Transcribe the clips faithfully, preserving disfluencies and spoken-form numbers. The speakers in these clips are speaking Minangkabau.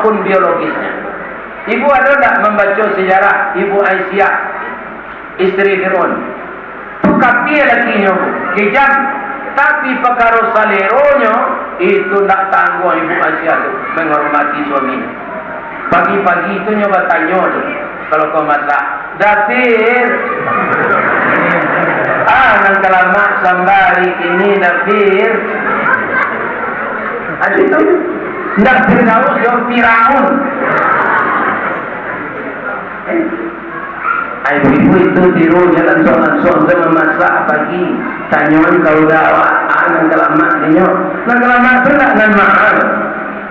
pun biologisnya. Ibu ado ndak mambaco sejarah Ibu Aisyah, isteri Fir'aun? Tu kapia lakinyo, kejam. Tapi pakaro saleronyo, itu ndak tangguang Ibu Aisyah tu menghormati suaminyo. Pagi-pagi tu nyo batanyo tu, kalau kau masak, "Dafir, ah, nan ka lamak samba ari kini, Dafir." Ado itu. Ndak Firdaus, yo, Firaun. Eh, ai, ibu itu tiru, jalan sorang-sorang, mamasak pagi. Tanyoan ka uda awak, ah, nan ka lamak dinyo. Nan ka lamak tu ndak nan mahal.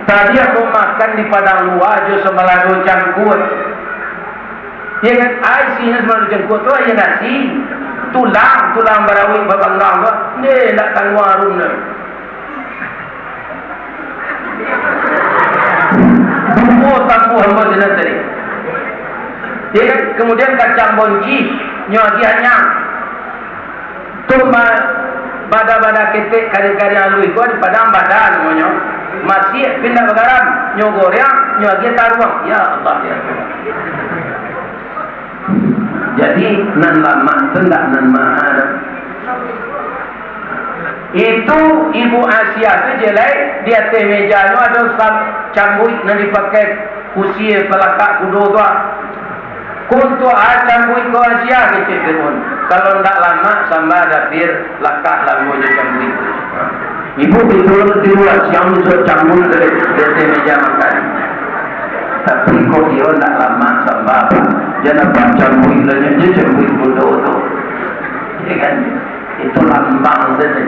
Tadi ambo makan di Padang Luar jo sabalado cangkuak. Iyo kan, ai isinyo sabalado cangkuak tu, aia nasi. Tulang, tulang barawik, babanggang tu. Ndeh, ndak tangguang arum tu. Duo tampuah ambo sinan tadi. Iyo kan? Kemudian kacang bonci, nyo agiah anyang. Tu ba-, bada-bada ketek, kari-kari aluih ko di Padang bada namonyo. Masiak pindah bagaram, nyo goreng, nyo agiah taruang. Ya Allah, ya Allah. Jadi, nan lamak tu ndak nan maha doh. Itu Ibu Asiah tu jelai, di ateh mejanyo ado sam-, cambuik nan dipakai kusie palakak kudo tu, ah. Kuntuak, ah, cambuik ko Asiah, kecek Fir'aun. Kalau ndak lamak samba Dafir, lakak lambo jo cambuik tu. Ibu itu tiru lah, siang ni sudah cambuik dari, dari meja makan. Tapi kok iyo ndak lamak samba, Pak? Jan apak cambuik lah, nyo je cambuik kudo tu. Ya kan? Itu lambang saja.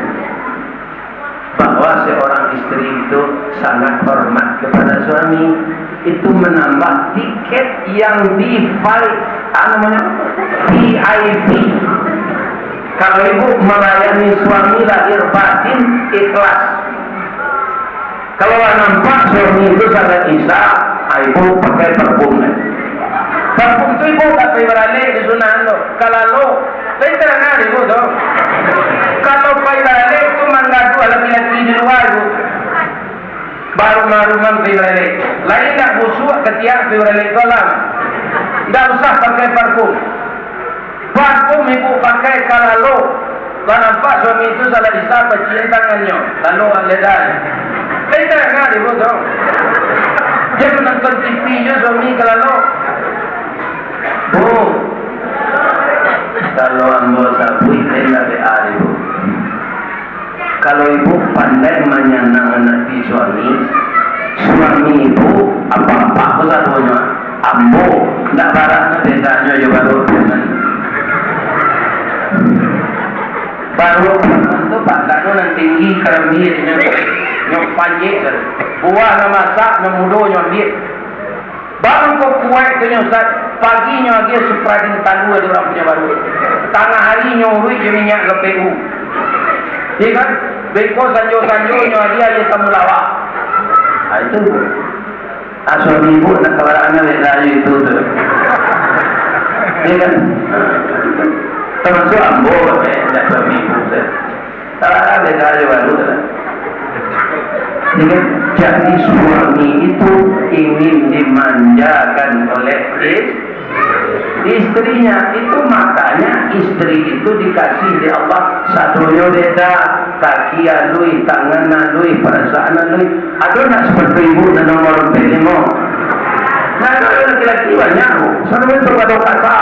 Bahwa seorang istri itu sangat hormat kepada suami, itu menambah tiket yang di V I P, ah, namanya V I P. Kalau ibu melayani suami lahir batin ikhlas. Kalau lah nampak suami itu salat Isya, ah, ibu pakai parfum, kan? Parfum tu ibu tak pai baralek di sunahan tu. Kalau lain tarang ibu tu. Kalau pai baralek tu manggaduah laki-laki di luar tu. Baru maruman pai baralek. Lain nak busuak katiak pai baralek tu alam. Ndak usah pakai parfum. Parfum ibu pakai ka lalok. Lah nampak suami tu salat Isya, pacian tangannyo. Lalok ledan. Lain tarang ibu tu. Jan manonton T V jo suami ka lalok. Bu, kalau ambo sabuik, lain lah B A ibu. Kalau ibu pandai manyanangkan hati suami, suami ibu apak-apak ko sadonyo. Ambo, ndak bara bedanyo jo baruak preman. Baruak preman tu pandangnyo nan tinggi, karambia nyo, nyo panjek, buah nan masak, nan mudo nyo ambiak. Bangko kuaik tu nyo, Ustaz. Paginyo agiah Supradin talua di urang punyo baru. Tangah ari nyo uruik jo minyak G P U. Iya kan? Beko sanjo-sanjo nyo agiah aia tamulawak. Ha, itu. Ah, suami ibu nak kabarangan beda aja itu tu. Iya kan? Termasuk ambo, eh, nak suami ibu tu. Salah beda aja baru tu. Jadi, jadi suami itu ingin dimanjakan oleh is-, istrinya. Itu makanya istri itu dikasih di Allah sadonyo beda, kaki alui, tangan alui, perasaan alui. Ado nak seperti ibu nan nomor empat limo? Nah, kalau laki-laki banyak, bu. Selalu itu pada kasa.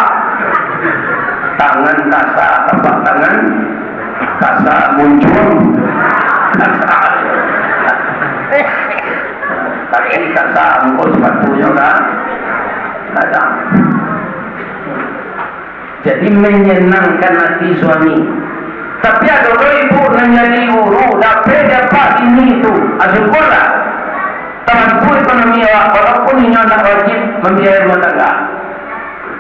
Tangan kasa, tapak tangan kasa, muncul kasa. Kaki kasa, muka sepatunyo ka-, kadang. Jadi, menyenangkan hati suami. Tapi ado lo ibu nan jadi guru, dapek dapat ini tu, ah, syukurlah. Tabantu ekonomi awak, walaupun inyo ndak wajib mambiayai rumah tangga.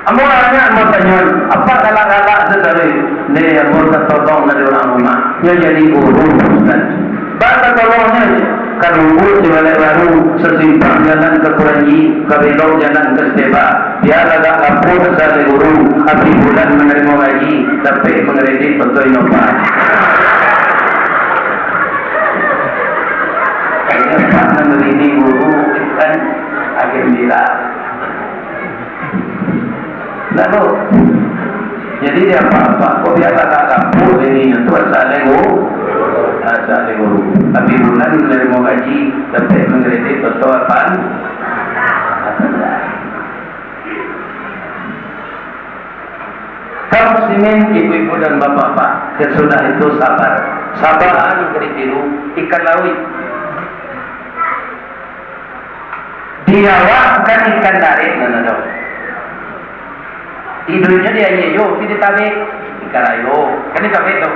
Ambo banyak ambo tanyo, apa galak-galak tu tadi? Deh, ambo tatolong dari urang rumah. Nyo jadi guru, Ustaz. Ba tatolongnyo, ka Lubuak di Balai Baru, sasimpang jalan ka Kuranji, ka belok jalan ka Steba. Biar agak lapuk asa dek guru, abih bulan manarimo gaji, dapek mangredit oto Innova. Akhirnya Pak nan barini guru, kan? Gembira. Nah, tu. Jadi, di apak-apak ko bialah tak kapuk diri nyo tu, asa lego. Asa lego. Tapi bulan menerima gaji, sampai mengkredit toto apan. Kaum muslimin, ibu-ibu dan bapak-bapak, sesudah itu sabar. Sabar anu ka ditiru, ikan lauik. Di awak bukan ikan darat nan ado. Iduiknyo di aia jo, tapi ditabek. Ikan rayo, kan ditabek tu.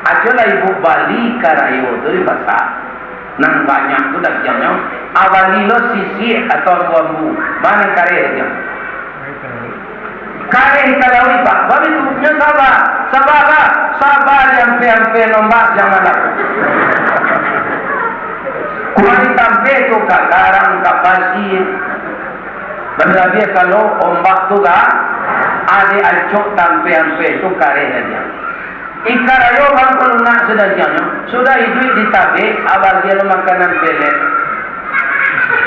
Ajo lah ibu bali ikan rayo tu di pasar. Nan banyak tu dagiangnyo, abali lo sisiak atau ambu-ambu. Mano kareh dagiang? Kareh ka lauik, Pak. Babitu, nyo sabar. Sabar, Pak. Sabar, diampeh-ampeh ombak, jan malam. Kumari tampeh tu ka garang, ka pasia. Balabiah kalau ombak tu ka, ade acok tampeh-ampeh tu kareh dagiang. Ikan rayo bang ko lunak sadagiangnyo, sudah iduik ditabek, abali lo makanan pelet.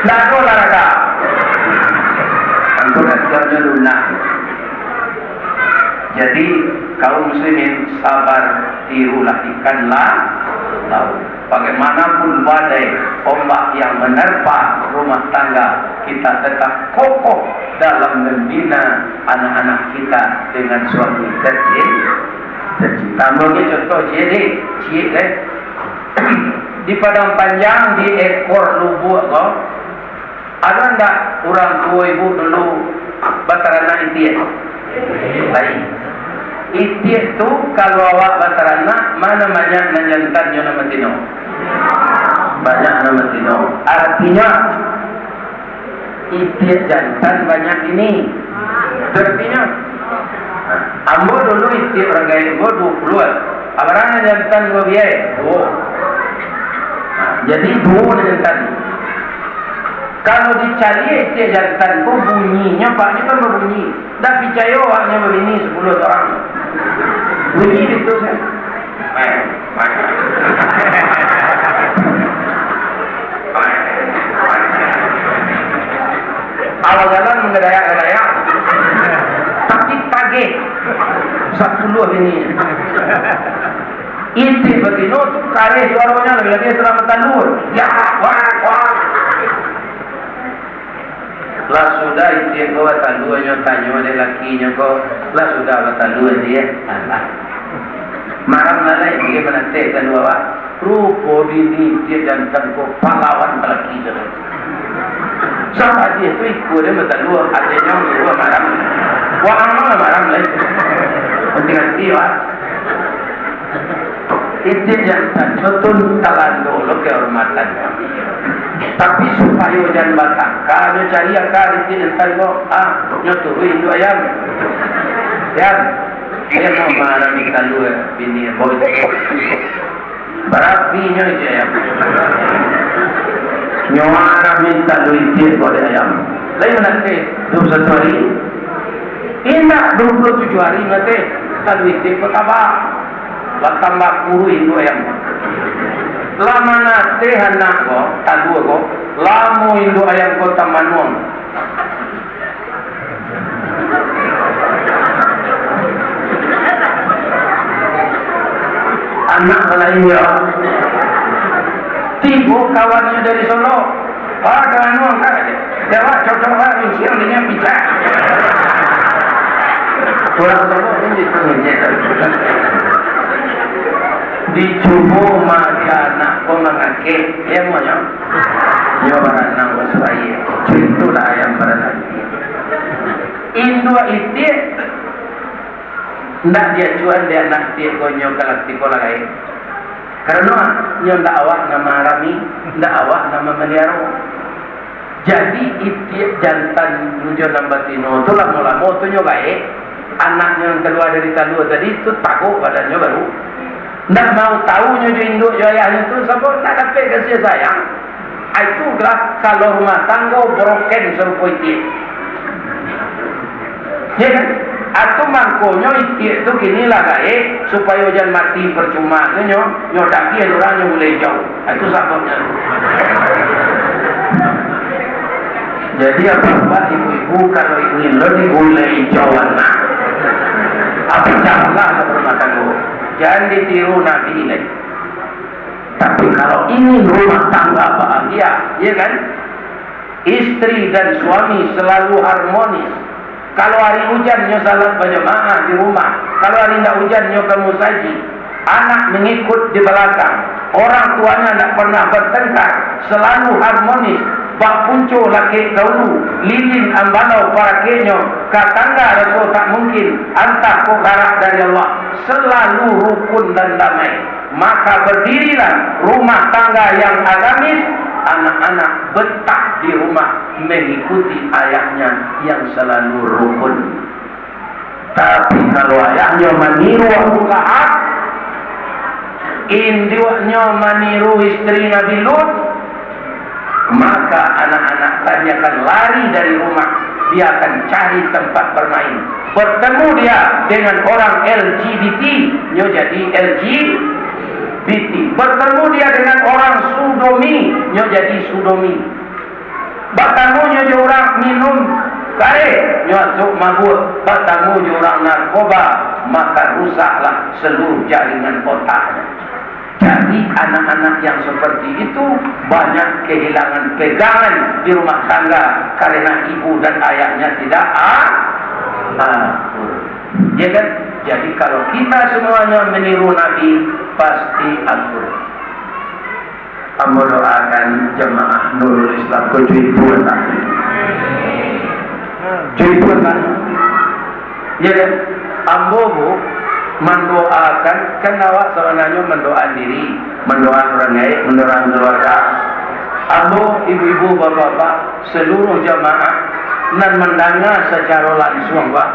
Ndak ado olahraga. Angko dagiangnyo lunak. Jadi, kaum muslimin, sabar, tirulah ikan la-, laut. Bagaimanapun badai, ombak yang menerpa rumah tangga, kita tetap kokoh dalam membina anak-anak kita dengan suami tercin-, tercinta. Ambo ambiak contoh ciek deh, ciek deh. Di Padang Panjang, di ekor lubuak ko, ado ndak urang tuo ibu dulu bataranak itiak? Lai. Itiak tu, kalau awak bataranak, ma nan banyak nan jantan jo nan batino? Banyak nan batino. Artinyo, itiak jantan banyak bini. Itu artinyo. Nah, ambo dulu itiak urang gaek ambo duo puluah. Abarang nan jantan ambo biai? Duo. Nah, jadi duo nan jantan. Kalau dicaliak itiak jantan ko, bunyinyo, Pak, nyo kan babunyi. Ndak picayo awaknyo babini sapuluah urang. Bunyi itu sajo. Awak jalan mangadayak-ngadayak, tapi tageh. Sapuluah bini. Itiak batino tu kareh suaronyo, labiah-labiah sadang batalua. Ya, wah, wah. Lah sudah itiak ko batalua, nyo tanyo dek lakinyo ko, "Lah sudah batalua, Diak?" "Alah." "Maram lah lai, pai manatek talua awak." Rupo bini itiak jantan ko palawan balaki sajo. Sabadiah tu ikua den batalua, adenyo suruah maram. Wah, amang lah maram lai. Hati-hati, wah. Itiak jantan tu talando lo kehormatan. Tapi supayo jan batangka, nyo cari aka itiak jantan ko, ah, nyo turuik induak ayam. Ayam, ayam mau marami talua bini boy. Barapi nyo itiak ayam. Nyo marami talua itiak ko dek ayam. Lai manateh duo puluah satu hari. Indak, duo puluah tujuah hari manateh, talua itiak ko tabah. Batambah kuruih induak ayam. Lah manateh anak ko, talua ko, lamo induak ayam ko tamanuang. Anak lain yo. Tibo kawannyo dari Solok. "Wah, ka mano angkak?" "Jawab, cocok lah, rinciang dengan picak." Urang Solok kan gitu, ngecek. Dicubo maja anak ko mangakeh, iyo monyo. Nyo baranang basuai. Cuitulah ayam baranang. Induak itiak ndak diacuan dek anak itiak ko, nyo ka latih ko lah gaek. Karano nyo ndak awak nan maarami, ndak awak nan mamaliaro. Jadi, itiak jantan jo nan batino tu lamo-lamo tu nyo gaek, anaknyo nan kalua dari talua tadi tu tagok badannyo baru. Ndak mau tahu nyo jo induak jo ayahnyo tu, sabab ndak dapek kasih sayang. Ah, itulah kalau rumah tanggo broken sarupo itiak. Ya kan? Atau mangkonyo itiak tu kini lah gaek, supayo jan mati parcuma tu nyo, nyo dagiah urang nyo gulai ijau. Ah, itu sababnyo. Jadi, apak-apak, ibu-ibu, kalau ingin lo digulai jauhan, nah, apak carilah rumah tangga. Jangan ditiru Nabi lai. Tapi kalau ingin rumah tangga bahagia, ya kan? Istri dan suami selalu harmonis. Kalau hari hujan, nyo salat bajamaah di rumah. Kalau hari ndak hujan, nyo ka musajik. Anak mengikut di belakang. Orang tuanya ndak pernah bertengkar, selalu harmonis. Bak punco lakek ka ulu, lilin ambalau parakeknyo, ka tangga raso tak mungkin, antah kok karak dari Allah. Selalu rukun dan damai. Maka berdirilah rumah tangga yang agamis, anak-anak betah di rumah mengikuti ayahnya yang selalu rukun. Tapi kalau ayahnyo maniru Abu Lahab, induaknyo maniru istri Nabi Lut, maka anak-anak tadi akan lari dari rumah, dia akan cari tempat bermain. Bertemu dia dengan orang L G B T, nyo jadi L G B T. Bertemu dia dengan orang sodomi, nyo jadi sodomi. Batamu nyo jo urang minum kareh, nyo asuak mabuak. Batamu jo urang narkoba, maka rusaklah seluruh jaringan otaknya. Jadi, anak-anak yang seperti itu banyak kehilangan pegangan di rumah tangga karena ibu dan ayahnya tidak a-, akur. Ya kan? Jadi, kalau kita semuanya meniru Nabi, pasti akur. Ambo doakan jamaah Nurul Islam ko cuipuan lah. Cuipuan lah. Ya kan? Ambo, Bu, mandoakan, kan awak sabananyo mandoakan diri, mandoakan urang gaek, mandoakan keluarga. Ambo, ibu-ibu, bapak-bapak, seluruh jamaah nan mandanga sacaro lansuang, Pak,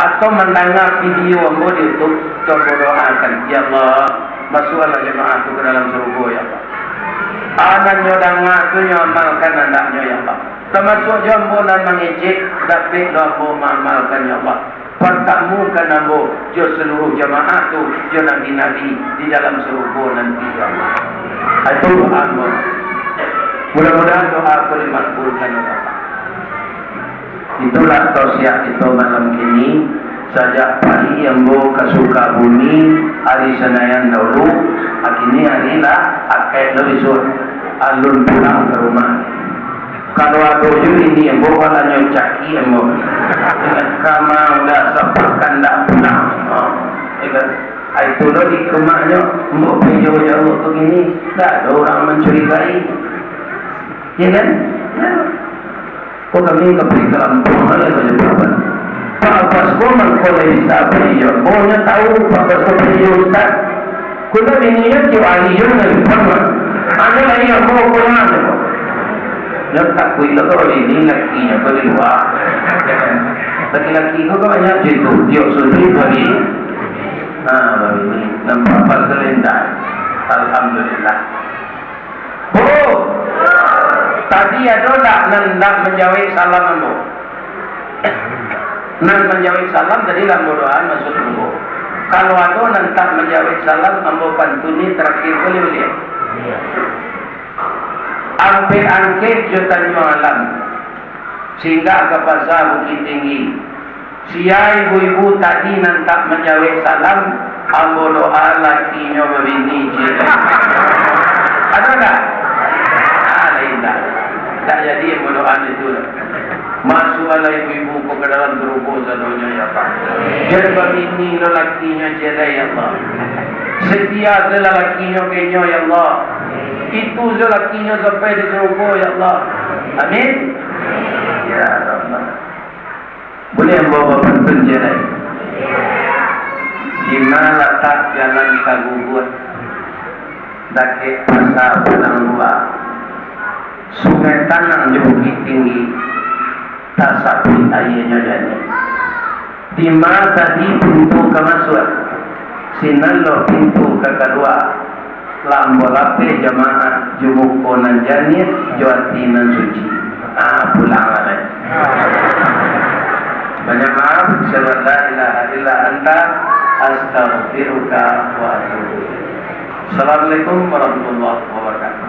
atau mandanga video ambo di YouTube, tu ambo doakan, ya Allah, masuaklah jamaah tu ka dalam sarugo, ya Allah. A nan nyo danga tu nyo amalkan andaknyo, ya Allah. Tamasuak jo ambo nan mangecek, dapek lo ambo maamalkan, ya Allah. Partamukan ambo jo saluruh jamaah tu jo nabi-nabi di dalam sarugo nanti, ya Allah. Itu doa ambo. Mudah-mudahan doa ko dimakbulkan, ya Allah. Itulah tausiah kito malam kini. Sajak pagi ambo ka Sukabumi, ari Senayan dahulu, kini ari lah Akaik lo bisuak, alun pulang ka rumah. Kalau ado jo ini, ambo balanyo caki ambo. Kama udah sapakan ndak pulang. Oh, ya kan? Ai, tu lo di rumah nyo, ambo pai jauah-jauah tu kini, ndak ado urang mancurigai. Ya kan? Ya. Ko kami ka pai ka Lampung, lah, banyak kawan. Pak Abbas ko mangko lai bisa pai jo. Oh, nyo tahu Pak Abbas ko pai jo ustaz. Ko ndak bini nyo tiok hari jo nalipon, mah. Ado lai ambo ko lah. Nyo takuik lo ko bini laki nyo ko di lua. Laki-laki ko kan banyak jo itu, tiok suduik babini. Ha, babini. Nampak Pak Abbas ko lai ndak. Alhamdulillah. Bu, tadi ado ndak nan ndak manjawek salam ambo? Nan manjawek salam tadi lah ambo doaan masuak sarugo. Kalau ado nan tak manjawek salam, ambo pantuni tarakhir, buliah, buliah? Ampek Angkek jo Tanjuang Alam, singgah ka Pasa Bukittinggi. Sia ibu-ibu tadi nan tak manjawek salam, ambo doa lakinyo babini ciek lai. Ado ndak? Ah, lain ndak. Ndak jadi ambo doa itu lah. Masuaklah ibu-ibu ko ka dalam sarugo sadonyo, ya Allah. Jan babini lo lakinyo ciek lai, ya Allah. Setia se lah lakinyo ka inyo, ya Allah. Itu se lakinyo sampai di sarugo, ya Allah. Amin. Ya Rabbal. Buliah ambo bapantun ciek lai? Dima latak jalan ka Guguak, dakek Pasa Padang Dua, Sungai Tanang jo Bukittinggi, tasapuik aianyo janiah. Dima tadi pintu ka masuak, sinan lo pintu ka kalua. Lah ambo lapeh jamaah jo muko nan janiah, jo ati nan suci. Ah, pulanglah lai. Banyak maaf. Asyhadu an la ilaha illa anta, astaghfiruka wa atubu ilaik. Assalamualaikum warahmatullahi wabarakatuh.